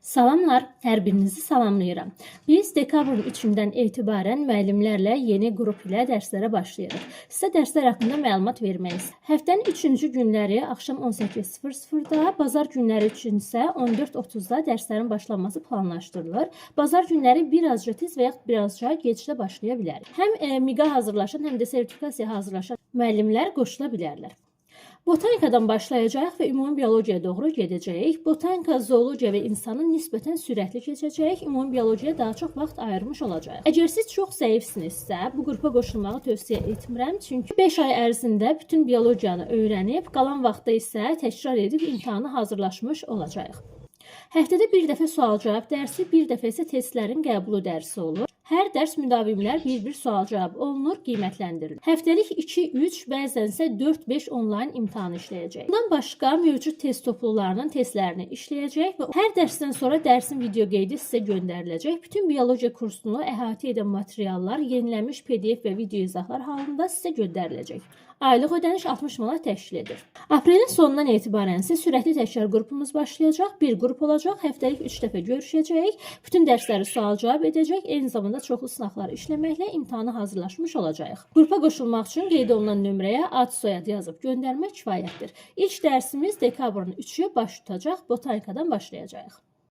Salamlar, hər birinizi salamlayıram. Biz dekabrın 3-dən etibarən müəllimlərlə yeni qrup ilə dərslərə başlayırıq. Sizə dərslər haqqında məlumat vermək istəyirəm. Həftənin 3-cü günləri axşam 18:00-da, bazar günləri üçün isə 14:30-da dərslərin başlanması planlaşdırılır. Bazar günləri birazca tez və yaxud birazca gec də başlaya bilərik. Həm MİQ-a hazırlaşan, həm də sertifikasiyaya hazırlaşan müəllimlər qoşula bilərlər. Botanikadan başlayacağıq və ümumi biologiyaya doğru gedəcəyik. Botanika, zoologiya və insanı nisbətən sürətli keçəcəyik. Ümumi biologiyaya daha çox vaxt ayırmış olacağıq. Əgər siz çox zəifsinizsə, bu qrupa qoşulmağı tövsiyə etmirəm. Çünki 5 ay ərzində bütün biologiyanı öyrənib, qalan vaxtda isə təkrar edib imtahana hazırlaşmış olacağıq. Həftədə bir dəfə sual-cavab dərsi, bir dəfə isə testlərin qəbulu dərsi olur. Hər dərs müdavimlər bir-bir sual-cavab olunur, qiymətləndirilir. Həftəlik 2-3, bəzən isə 4-5 onlayn imtahan işləyəcək. Bundan başqa mövcud test toplularının testlərini işləyəcək və hər dərsdən sonra dərsin video qeydi sizə göndəriləcək. Bütün biologiya kursunu əhatə edən materiallar yenilənmiş PDF və video izahlar halında sizə göndəriləcək. Aylıq ödəniş 60 manat təşkil edir. Aprelin sonundan etibarən isə sürətli təkrar qrupumuz başlayacaq. Bir qrup olacaq. Həftəlik 3 dəfə görüşəcəyik. Bütün dərsləri sual-cavab edəcək. Eyni zamanda çoxlu sınaqlar işləməklə imtahana hazırlaşmış olacağıq. Qrupa qoşulmaq üçün qeyd olunan nömrəyə ad, soyad yazıb göndərmək kifayətdir. İlk dərsimiz dekabrın 3-ü baş tutacaq. Botanikadan başlayacağıq.